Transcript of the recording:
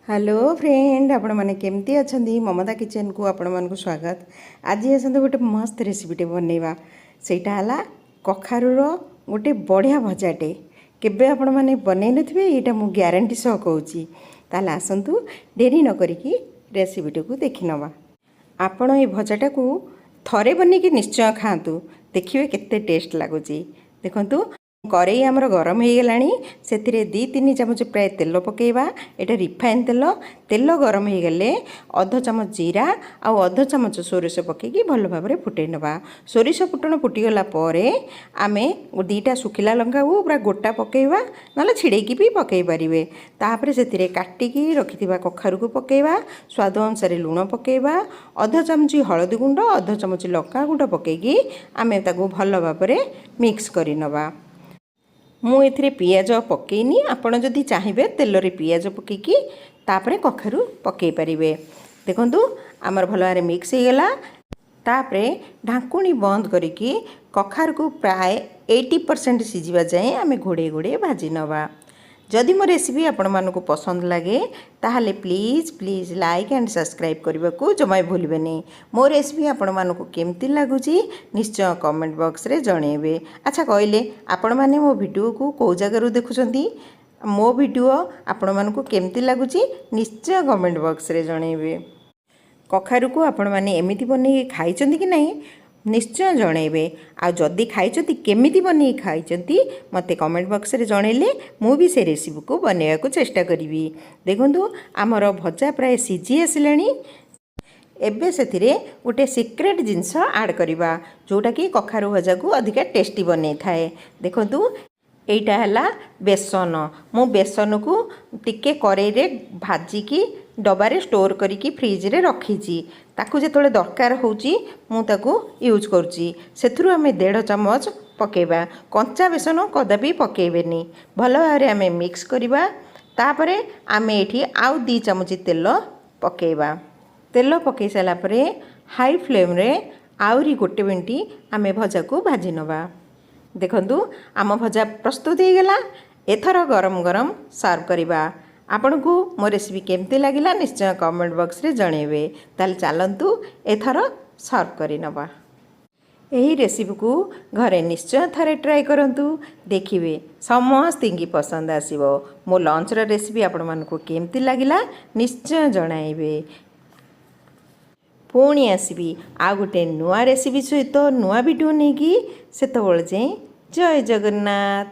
Hello friend, ଆପଣମାନେ କେମିତି ଅଛନ୍ତି? ମମତା କିଚେନ୍କୁ ଆପଣମାନଙ୍କୁ ସ୍ୱାଗତ। ଆଜି ଆସନ୍ତୁ, ଗୋଟେ ମସ୍ତ ରେସିପିଟେ ବନେଇବା। ସେଇଟା ହେଲା କଖାରୁର ଗୋଟେ ବଢ଼ିଆ ଭଜାଟେ। କେବେ ଆପଣମାନେ ବନେଇ ନଥିବେ, ଏଇଟା ମୁଁ ଗ୍ୟାରେଣ୍ଟି ସହ କହୁଛି। ତାହେଲେ ଆସନ୍ତୁ, ଡେରି ନ କରିକି ରେସିପିଟିକୁ ଦେଖିନେବା। ଆପଣ ଏ ଭଜାଟାକୁ ଥରେ ବନେଇକି ନିଶ୍ଚୟ ଖାଆନ୍ତୁ, ଦେଖିବେ କେତେ ଟେଷ୍ଟ ଲାଗୁଛି। ଦେଖନ୍ତୁ, କରେଇ ଆମର ଗରମ ହେଇଗଲାଣି। ସେଥିରେ 2-3 ଚାମଚ ପ୍ରାୟ ତେଲ ପକାଇବା। ଏଇଟା ରିଫାଇନ୍ ତେଲ। ତେଲ ଗରମ ହେଇଗଲେ ଅଧ ଚାମଚ ଜିରା ଆଉ ଅଧ ଚାମଚ ସୋରିଷ ପକାଇକି ଭଲ ଭାବରେ ଫୁଟେଇ ନେବା। ସୋରିଷ ଫୁଟଣ ଫୁଟିଗଲା ପରେ ଆମେ 2ଟା ଶୁଖିଲା ଲଙ୍କାକୁ ପୁରା ଗୋଟା ପକାଇବା, ନହେଲେ ଛିଡ଼େଇକି ବି ପକାଇ ପାରିବେ। ତାପରେ ସେଥିରେ କାଟିକି ରଖିଥିବା କଖାରୁକୁ ପକାଇବା। ସ୍ୱାଦ ଅନୁସାରେ ଲୁଣ ପକାଇବା। ଅଧ ଚାମଚ ହଳଦୀ ଗୁଣ୍ଡ, ଅଧ ଚାମଚ ଲଙ୍କା ଗୁଣ୍ଡ ପକାଇକି ଆମେ ତାକୁ ଭଲ ଭାବରେ ମିକ୍ସ କରିନେବା। ମୁଁ ଏଥିରେ ପିଆଜ ପକାଇନି। ଆପଣ ଯଦି ଚାହିଁବେ, ତେଲରେ ପିଆଜ ପକାଇକି ତାପରେ କଖାରୁ ପକାଇ ପାରିବେ। ଦେଖନ୍ତୁ, ଆମର ଭଲ ଭାବରେ ମିକ୍ସ ହେଇଗଲା। ତାପରେ ଢାଙ୍କୁଣୀ ବନ୍ଦ କରିକି କଖାରୁକୁ ପ୍ରାୟ 80% ସିଝିବା ଯାଏଁ ଆମେ ଘୋଡ଼େଇ ଘୋଡ଼େଇ ଭାଜି ନେବା। ଯଦି ମୋ ରେସିପି ଆପଣମାନଙ୍କୁ ପସନ୍ଦ ଲାଗେ, ତାହେଲେ please please like and subscribe କରିବାକୁ ଜମା ବି ଭୁଲିବେନି। ମୋ ରେସିପି ଆପଣମାନଙ୍କୁ କେମିତି ଲାଗୁଛି, ନିଶ୍ଚୟ କମେଣ୍ଟ ବକ୍ସରେ ଜଣାଇବେ। ଆଚ୍ଛା କହିଲେ, ଆପଣମାନେ ମୋ ଭିଡ଼ିଓକୁ କେଉଁ ଜାଗାରୁ ଦେଖୁଛନ୍ତି? ମୋ ଭିଡ଼ିଓ ଆପଣମାନଙ୍କୁ କେମିତି ଲାଗୁଛି, ନିଶ୍ଚୟ କମେଣ୍ଟ ବକ୍ସରେ ଜଣାଇବେ। କଖାରୁକୁ ଆପଣମାନେ ଏମିତି ବନେଇକି ଖାଇଛନ୍ତି କି ନାହିଁ, ନିଶ୍ଚୟ ଜଣାଇବେ। ଆଉ ଯଦି ଖାଇଛନ୍ତି, କେମିତି ବନେଇକି ଖାଇଛନ୍ତି, ମୋତେ କମେଣ୍ଟ ବକ୍ସରେ ଜଣାଇଲେ ମୁଁ ବି ସେ ରେସିପିକୁ ବନେଇବାକୁ ଚେଷ୍ଟା କରିବି। ଦେଖନ୍ତୁ, ଆମର ଭଜା ପ୍ରାୟ ସିଝି ଆସିଲାଣି। ଏବେ ସେଥିରେ ଗୋଟେ ସିକ୍ରେଟ୍ ଜିନିଷ ଆଡ଼୍ କରିବା, ଯେଉଁଟାକି କଖାରୁ ଭଜାକୁ ଅଧିକା ଟେଷ୍ଟି ବନେଇଥାଏ। ଦେଖନ୍ତୁ, ଏଇଟା ହେଲା ବେସନ। ମୁଁ ବେସନକୁ ଟିକେ କରେଇରେ ଭାଜିକି ଡବାରେ ଷ୍ଟୋର୍ କରିକି ଫ୍ରିଜରେ ରଖିଛି। ତାକୁ ଯେତେବେଳେ ଦରକାର ହେଉଛି, ମୁଁ ତାକୁ ୟୁଜ୍ କରୁଛି। ସେଥିରୁ ଆମେ ଦେଢ଼ ଚାମଚ ପକାଇବା। କଞ୍ଚା ବେସନ କଦାପି ପକାଇବେନି। ଭଲ ଭାବରେ ଆମେ ମିକ୍ସ କରିବା। ତାପରେ ଆମେ ଏଇଠି ଆଉ 2 ଚାମଚ ତେଲ ପକାଇବା। ତେଲ ପକାଇ ସାରିଲା ପରେ ହାଇ ଫ୍ଲେମ୍ରେ ଆହୁରି ଗୋଟେ ମିନିଟ୍ ଆମେ ଭଜାକୁ ଭାଜି ନେବା। ଦେଖନ୍ତୁ, ଆମ ଭଜା ପ୍ରସ୍ତୁତ ହେଇଗଲା। ଏଥର ଗରମ ଗରମ ସର୍ଭ କରିବା। ଆପଣଙ୍କୁ ମୋ ରେସିପି କେମିତି ଲାଗିଲା, ନିଶ୍ଚୟ କମେଣ୍ଟ ବକ୍ସରେ ଜଣାଇବେ। ତାହେଲେ ଚାଲନ୍ତୁ, ଏଥର ସର୍ଭ କରିନେବା। ଏହି ରେସିପିକୁ ଘରେ ନିଶ୍ଚୟ ଥରେ ଟ୍ରାଏ କରନ୍ତୁ, ଦେଖିବେ ସମସ୍ତଙ୍କୁ ପସନ୍ଦ ଆସିବ। ମୋ ଲଞ୍ଚର ରେସିପି ଆପଣମାନଙ୍କୁ କେମିତି ଲାଗିଲା, ନିଶ୍ଚୟ ଜଣାଇବେ। ପୁଣି ଆସିବି ଆଉ ଗୋଟେ ନୂଆ ରେସିପି ସହିତ, ନୂଆ ଭିଡ଼ିଓ ନେଇକି। ସେତେବେଳେ ଯାଏଁ ଜୟ ଜଗନ୍ନାଥ।